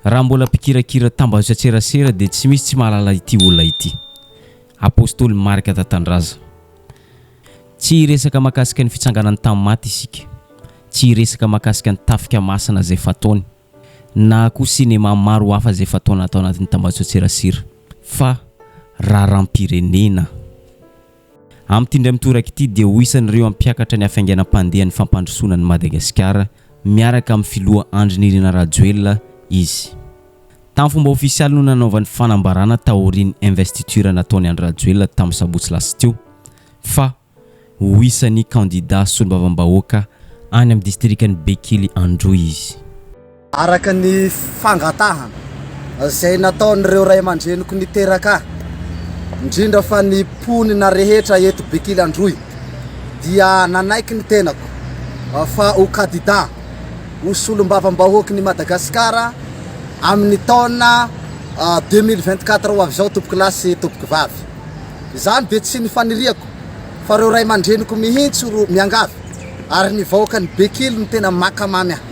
Raha mbola mpikirakira tambajotran-tserasera dia tsy misy tsy mahalala ity olona ity. Apostoly Marc Tatandraza. Tsy hiresaka mahakasika ny fitsanganany tamin'ny maty isika. Tsy hiresaka mahakasika ny tafika masina izay fataony. Na koa sinema maro hafa izay fataony ato anatin'ny tambajotran-tserasera. Fa raharaham-pirenena. Amin'ity indray mitoraka ity dia ho isan'ireo hampiakatra ny hafainganam-pandehan'ny fampandrosoana an'i Madagasikara miaraka amin'ny filoha Andry Nirina Rajoelina izy. Tamin'ny fomba ofisialy no nanaovany fanambarana taorian'ny investiture nataon'i Andry Rajoelina tamin'ny sabotsy lasa teo fa ho isan'ny kandida solombavambahoaka any amin'ny distrikan'i Bekily Androy izy. Araka ny fangatahana izay nataon'ireo ray aman-dreniko niteraka ahy, indrindra fa ny mponina rehetra eto Bekily Androy, dia nanaiky ny tenako fa ho kadidà ho solombavambahoakin'i Madagasikara amin'ny taona 2024 ho avy izao tompokolahy sy tompokovavy. Izany dia tsy ny faniriako fa ireo ray aman-dreniko mihitsy ro miangavy ary ny vahoakan'i Bekily no tena mankamamy ahy.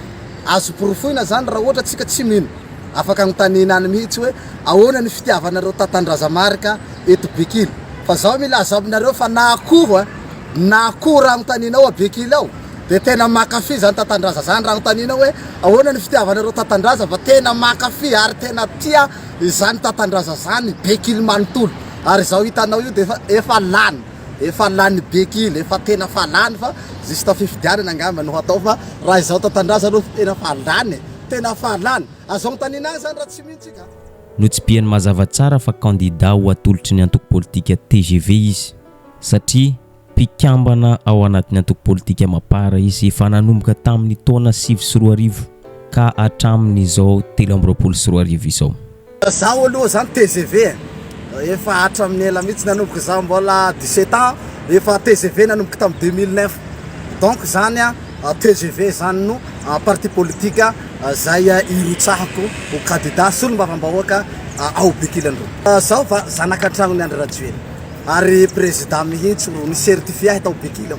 Azo porofoina zany raha ohatra tsika tsy mino. Afaka anontaniana any mihitsy hoe ahoana ny fitiavanareo Tatandrazamarika eto Bekily. Fa zaho milaza aminareo fa na akoho a, na akoho raha anontanianao a Bekily ao dia tena mankafy zany Tatandraza zany. Raha anontanianao hoe ahoana ny fitiavanareo Tatandraza fa tena mankafy ary tena tia izany Tatandraza zany Bekily manontolo. Ary izao hitanao io dia efa efa lany. Efa lany be kely, efa tena fa lany fa juste fifidianana angamba no hatao fa raha izao tantandraza aloha tena fa lany e, tena fa lany. Azo anontaniana ahy zany raha tsy mino tsika. Notsipihany mazava tsara fa kandida ho atolotry ny antoko politika tgv izy satria mpikambana ao anatin'ny antoko politika Mapar izy efa nanomboka tamin'ny taona 2009 ka hatramin'izao 2023 izao. Zaho aloha zany tgv e, efa hatramin'ny ela mihitsy nanomboka zaho mbola 17 ans efa tgv nanomboka tamin'ny 2009 donc zany a tgv zany no parti politique zay irotsahako ho candidat solombavambahoaka ao Bekilandroa. Zaho va zanaka an-tragnon'i Andry Rajoelina ary président mihitsy no ni-certifier ahy tao Bekily ao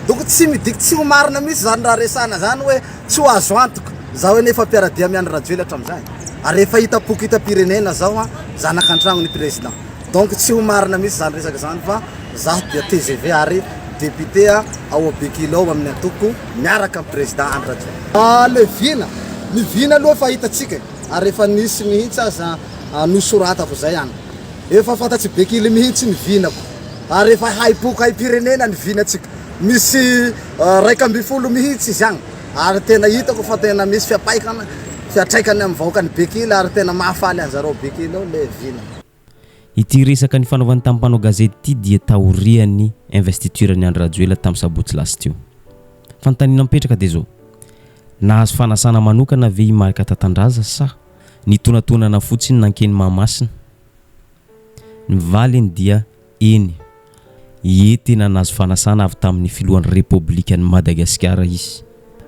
donc tsy midika tsy ho marina mihitsy zany raha resahana zany hoe Tsy ho azo antoka, zaho anie efa mpiara-dia amin'i Andry Rajoelina hatramin'izay ary efa hitam-poko hitam-pirenena zaho an, zanaka an-tragno ny président. Donc tsy ho marina mihitsy izany resaka izany fa zaho dia tgv ary député ao Bekily ao amin'ny antoko miaraka amin'ny président Andry Rajoelina. Le vina, ny vina aloha efa hitantsika e, ary efa nisy mihitsy aza nosoratako izay an. Efa fantats'i Bekily mihitsy ny vinako ary efa haim-poko haim-pirenena ny vinantsika. Misy 11 mihitsy izy agny ary tena hitako fa tena misy fiapaikana fiatraikany amin'ny vahoakan'i Bekily ary tena mahafaly anzareo Bekily ao le vina. Ity resaka nifanaovany tamin'ny mpanao gazety ity dia taorian'ny investiture-n'i Andry Rajoelina tamin'ny sabotsy lasa teo. Fanontaniana mipetraka dia izao, nahazo fanasana manokana ve i Marc Tatandraza sa nitonatonana fotsiny nankeny Mahamasina? Ny valiny dia eny. Ie tena nahazo fanasana avy tamin'ny filohan'ny Repoblikan'i Madagasikara izy.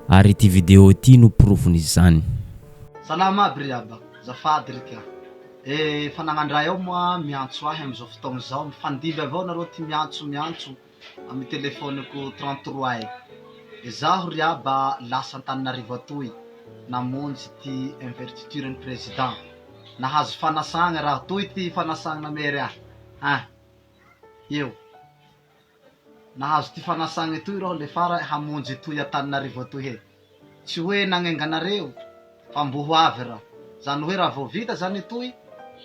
Ary ity video ity no porofon'izany. Salama aby ry aba, zafady ry ka. Eh efa nagnandray ao moa miantso ahy amizao fotoagna zao, mifandimby avao nareo ty miantso miantso amy telephone-ko 33 e. Izaho ry aba lasa Antananarivo atoy namonjy ty invertiture ny président. Nahazo fanasagna raho, toy ty fanasagna namery ahy ah eo. Nahazo ty fanasagna toy raho le farany hamonjy toy Antananarivo atoy he. Tsy hoe nagnenga anareo fa mbo ho avy raho. Zany hoe raha vao vita zany toy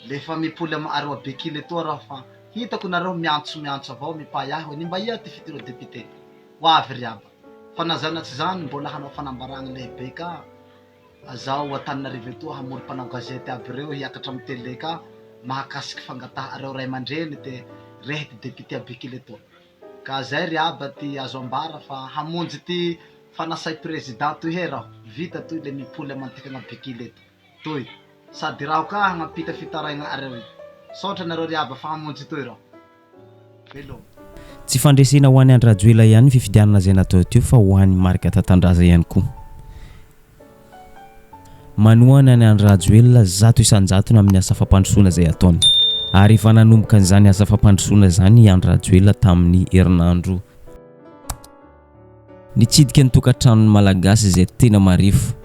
le fa mipoly ama'areo a Bekily etoa raho fa hitako nareo miantso miantso avao mipay ahy hoe nimba ia ty futur député. Ho avy ry aba. Fa na zany na tsy zany mbola hanao fanambaragna lehibe ka zaho Antananarivo etoa hamory mpanao gazety aby reo hiakatra am télé ka mahakasiky fangataha'areo ray aman-dreny te rehy ty député a Bekily etoa. Ka zay ry aba ty azo ambara fa hamonjy ty fanasay président toy he raho, vita toy le mipoly amantikagna Bekily eto toy, sady raho ka hagnampita fitaraigna areo io. Saotra nareo ry aba fa hamonjy toy raho. Veloma. Tsy fandresena ho an'i Andry Rajoelina ihany ny fifidianana izay natao teo fa ho an'i Marc Tatandraza ihany koa. Manohana an'i Andry Rajoelina 100% amin'ny asa fampandrosoana izay ataony. Ary efa nanomboka an'izany asa fampandrosoana izany i Andry Rajoelina tamin'ny herinandro. Nitsidika ny tokantranon'ny Malagasy izay tena marefo.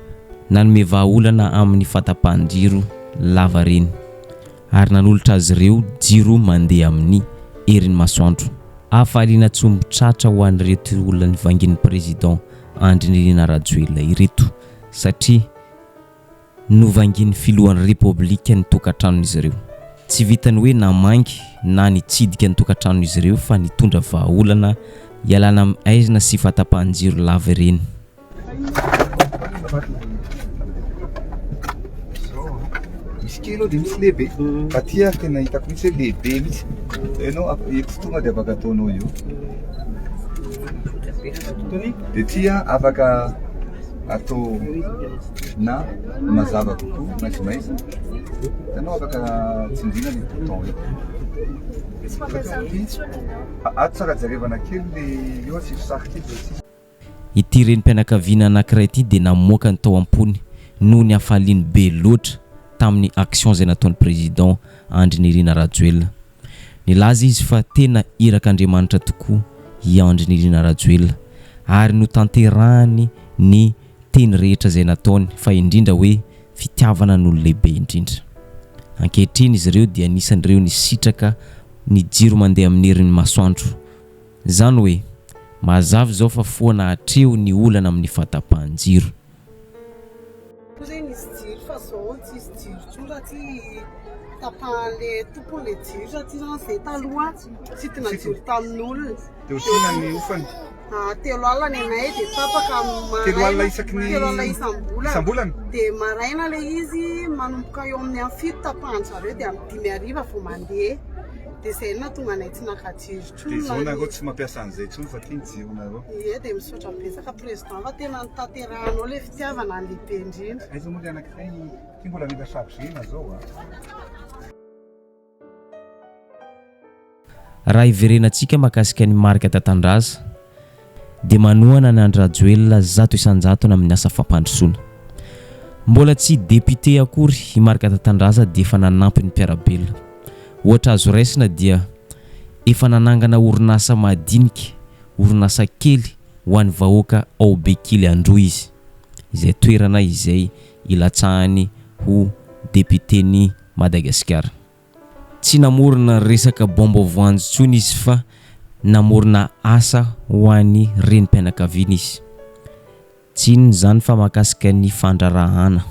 Nanome vahaolana amin'ny fahatapahan-jiro lava reny ary nanolotra azy ireo jiro mandeha amin'ny herin'ny masoandro. Hafaliana tsy omby tratra ho an'ireto olona nivangin'ny Président Andry Nirina Rajoelina ireto satria novangin'ny filohan'ny Repoblika ny tokantranon'izy ireo. Tsy vitan'ny hoe namangy na nitsidika ny tokantranon'izy ireo fa nitondra vahaolana hialana amin'ny haizina sy fahatapahan-jiro lava ireny. Misy kely ao dia misy lehibe. Aty ary tena hitako mihitsy hoe lehibe mihitsy. Ianao eto tonga dia afaka ataonao eo. Dia aty afaka atao na mazava kokoa, maizimaizina. Hitanao afaka tsindriana ny bouton io. Ato tsara jerevana kely le io asio sary kely dia tsisy. Ity renim-pianakaviana anankiray ity dia namoaka ny tao am-pony noho ny hafaliany be loatra tamin'ny action izay nataon'ny Président Andry Nirina Rajoelina. Nilaza izy fa tena irak'Andriamanitra tokoa i Andry Nirina Rajoelina ary notanterahany ny teny rehetra izay nataony fa indrindra hoe fitiavana no lehibe indrindra. Ankehitriny izy ireo dia anisan'ireo nisitraka ny jiro mandeha amin'ny herin'ny masoandro. Izany hoe, mazava izao fa foana hatreo ny olana amin'ny fahatapahan-jiro. Koa zay nisy jiro fa zao tsisy jiro tsony raha tsy tapahan'le tompony le jiro satria zany zay taloha tsy tina jiro tamin'olona. Dia otrina ny hofany? Ah, 30 ny anay dia tapaka maraina. 30 isaky ny 30 isam-bolana. Isam-bolana? Dia maraina le izy manomboka eo amin'ny amin'ny 7 tapahan-jareo dia amin'ny 5 hariva vao mandeha. Dia izay no nahatonga anay tsy naka jiro. Dia izao nareo tsy mampiasa an'izay intsony fa ty ny jironareo. Ie dia misaotra betsaka président fa tena notanterahanao le fitiavana lehibe indrindra. Aiza moa le anankiray ty mbola mila chargena zao a. Raha hiverenantsika mahakasika an'i Marc Tatandraza dia manohana an'i Andry Rajoelina 100% amin'ny asa fampandrosoana. Mbola tsy député akory i Marc Tatandraza dia efa nanampy ny mpiara-belona. Ohatra azo raisina dia efa nanangana orinasa madinika, orinasa kely ho an'ny vahoaka ao Bekily Androy izy, izay toerana izay ilatsahany ho député-n'i Madagasikara. Tsy namorona resaka bomba voanjo intsony izy fa namorona asa ho an'ny renim-pianakaviana izy. Tsy inona izany fa mahakasika ny fandraharahana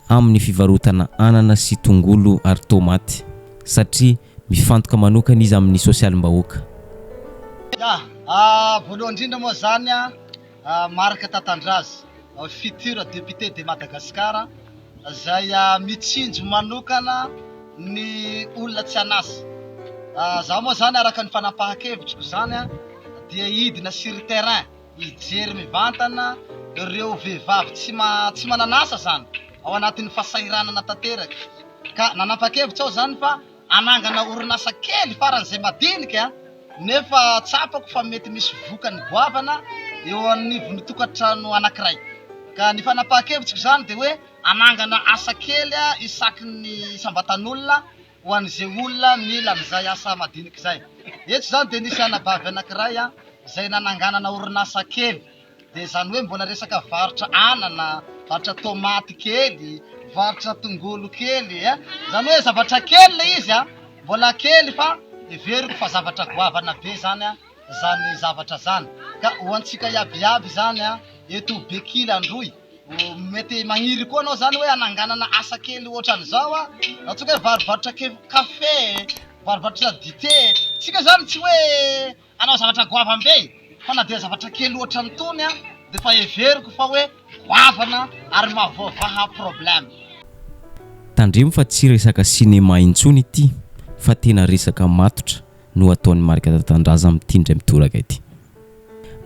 amin'ny fivarotana anana sy tongolo ary tomaty satria mifantoka manokana izy amin'ny sosialim-bahoaka. Ya, voalohany indrindra moa izany Marc Tatandraza, futur député de Madagascar, izay mitsinjo manokana ny olona tsy an'asa. Izaho moa izany araka ny fanapahan-kevitriko izany dia hidina sur terrain hijery mivantana ireo vehivavy tsy tsy manana asa izany ao anatin'ny fahasahiranana tanteraka ka nanapa-kevitra aho izany fa hanangana orinasa kely faran'izay madinika nefa tsapako fa mety misy vokany goavana eo anivon'ny tokantrano anankiray ka ny fanapahan-kevitriko izany dia hoe hanangana asa kely isaky ny isam-batan'olona ho an'izay olona mila an'izay asa madinika izay. Eto izany dia nisy anabavy anankiray izay nananganana orinasa kely, dia izany hoe mbola resaka varotra anana, varotra tomaty kely, varotra tongolo kely, izany hoe zavatra kely ilay izy, mbola kely fa heveriko fa zavatra goavana be izany izany zavatra izany. Ka ho antsika iaby iaby izany eto Bekily Androy, Mety magniry koa anao zany hoe hananganana asa kely ohatran'izao a, raha toa ka hoe varovarotra kafe, varovarotra dite, tsika zany tsy hoe hanao zavatra goavam-be e, fa na dia zavatra kely ohatran'itony a dia efa heveriko fa hoe goavana ary mahavoavaha problème. Tandremo fa tsy resaka cinéma intsony ity fa tena resaka matotra no ataon'i Marc Tatandraza amin'ity indray mitoraka ity.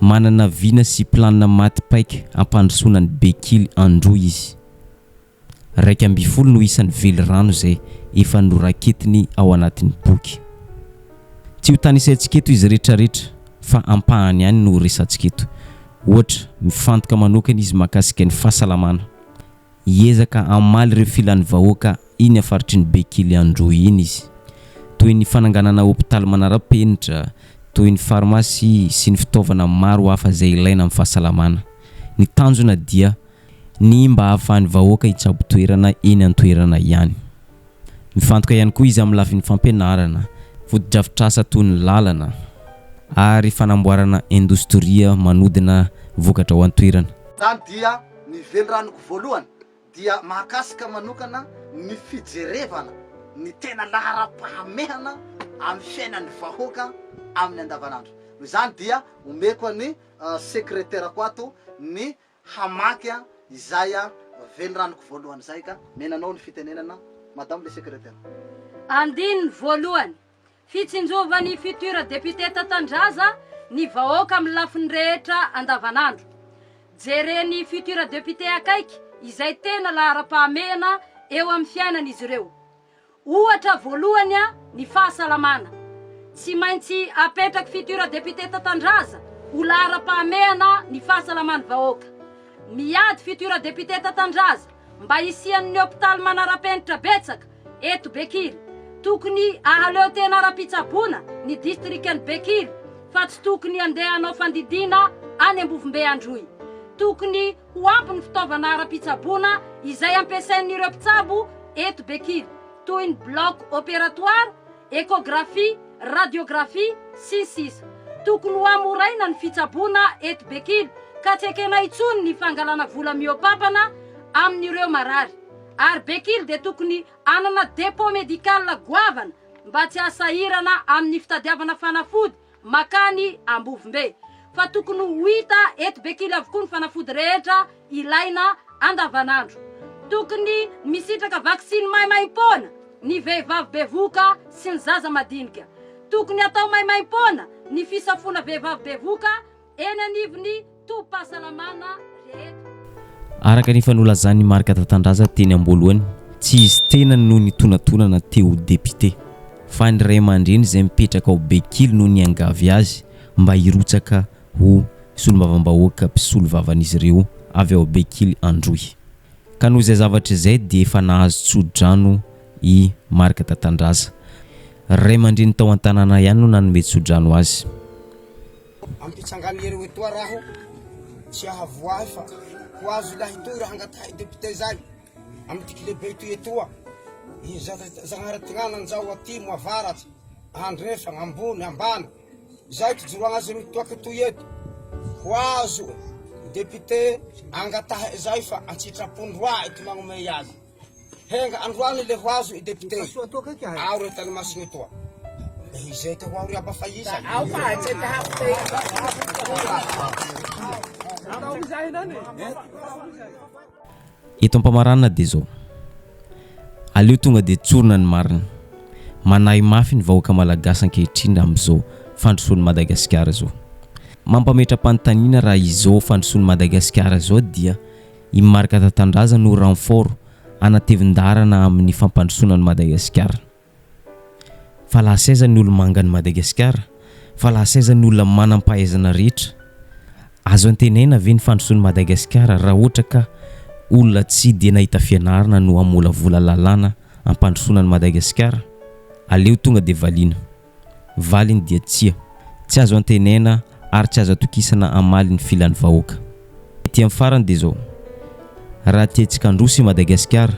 Manana vina sy planina maty paika hampandrosoana an'i Bekily Androy izy. 11 no isan'ny velirano izay efa noraketiny ao anatin'ny boky. Tsy ho tanisaintsika eto izy retraretra fa ampahany ihany no resantsika eto. Ohatra, mifantoka manokana izy mahakasika ny fahasalamana. Hiezaka hamaly ireo filan'ny vahoaka iny faritry ny Bekily Androy iny izy. Toy ny fananganana hopitaly manara-penitra, toy ny farmasia sy ny fitaovana maro hafa izay ilaina amin'ny fahasalamana. Ny tanjona dia ny mba hahafahan'ny vahoaka hitsabo toerana eny an-toerana ihany. Mifantoka ihany koa izy amin'ny lafiny fampianarana, fotodrafitrasa toy ny lalana ary fanamboarana indostria manodina vokatra ao an-toerana. Izany dia ny veliranoko voalohany dia mahakasika manokana ny fijerevana ny tena laharam-pahamehana amin'ny fiainan'ny vahoaka amin'ny andavanandro. Noho izany dia omeko an'i sekreterako ato ny hamaky izay veliranoko voalohany izay ka mena anao ny fitenenana Madame le secrétaire. Andininy voalohany, Fitsinjovan'ny futur député Tatandraza ny vahoaka amin'ny lafiny rehetra andavanandro. Jeren'ny futur député akaiky izay tena laharam-pahamehana eo amin'ny fiainan'izy ireo. Ohatra voalohany ny fahasalamana. Tsy maintsy apetraky futur député Tatandraza ho laharam-pahamehana ny fahasalaman'ny vahoaka. Miady futur député Tatandraza mba hisian'ny hopitaly manara-penitra betsaka eto Bekily. Tokony ahaleo tena ara-pitsaboana ny distrikan'i Bekily fa tsy tokony handeha hanao fandidiana any Ambovombe Androy. Tokony ho ampy ny fitaovana ara-pitsaboana izay ampiasain'ireo mpitsabo eto Bekily, toy ny bloc opératoire, échographie, radiographie, sy ny sisa Tokony ho hamoraina ny fitsaboana eto Bekily ka tsy ekena intsony ny fangalana vola mihoa-pampana amin'ireo marary. Ary Bekily dia tokony hanana dépôt médical goavana mba tsy hahasahirana amin'ny fitadiavana fanafody makany Ambovombe fa tokony ho hita eto Bekily avokoa ny fanafody rehetra ilaina andavanandro. Tokony misitraka vaksiny maimaimpoana ny vehivavy bevohoka sy ny zaza madinika. Tokony atao maimaimpoana ny fisafoana vehivavy bevohoka eny anivon'ny tobim-pahasalamana rehetra. Araka ny efa nolazan'i Marc Tatandraza teny am-boalohany, tsy izy tenany no nitonatonana te ho depite, fa ny ray aman-dreny izay mipetraka ao Bekily no niangavy azy mba hirotsaka ho solombavambahoaka mpisolo vavan'izy ireo avy ao Bekily Androy. Ka noho izay zavatra izay dia efa nahazo tso-drano i Marc Tatandraza. Ray aman-dreny tao an-tanàna ihany no nanome tso-drano azy. Ampitsangano iereo etoa raho tsy hahavoa ahy fa ho azo lahy toy raha angatahy député zay amity kilebe toy etoa i Zagnahary atignana njao atimo avaratsy ahandrefagna ambony ambany zay ty joroagna azy mitoaky toy eto ho azo député angatahy zay fa antsitrapon-droahy ty magnomey azy. Henga androany le ho azo i député. Ao re tany masina toa. Izay te ho ao ry aba fa iza. Ao fa tsy te Eto am-pamaranana dia izao. Aleo tonga dia tsorina ny marina. Manahy mafy ny vahoaka malagasy ankehitriny amin'izao fandrosoan'i Madagasikara izao. Mampametra-panontaniana raha izao fandrosoan'i Madagasikara izao dia I Marc Tatandraza no renfort hanatevin-daharana amin'ny fampandrosoana an'i Madagasikara. Fa lasa aiza ny olo-mangan'i Madagasikara? Fa lasa aiza ny olona manam-pahaizana rehetra? Azo antenaina ve ny fandrosoan'i Madagasikara raha ohatra ka olona tsy dia nahita fianarana no hamolavola lalàna hampandrosoana an'i Madagasikara? Aleo tonga dia valiana. Valiny dia tsia. Tsy azo antenaina ary tsy azo atokisana hamaly ny filan'ny vahoaka. Ety amin'ny farany dia izao, raha tiantsika handroso i Madagasikara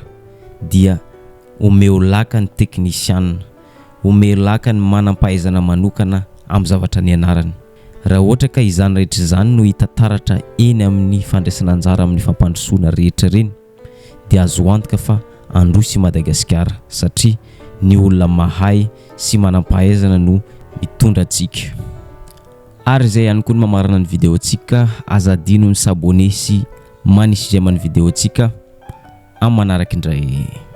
dia omeo laka ny teknisianina, omeo laka ny manam-pahaizana manokana amin'ny zavatra nianarany. Raha ohatra ka izany rehetra izany no hita taratra eny amin'ny fandraisana anjara amin'ny fampandrosoana rehetra ireny, dia azo antoka fa handroso i Madagasikara satria ny olona mahay sy manam-pahaizana no mitondra antsika. Ary izay ihany koa no mamarana ny vidéo-ntsika, aza adino ny s'abonner sy manisy j'aime ny vidéo-ntsika amin'ny manaraka indray.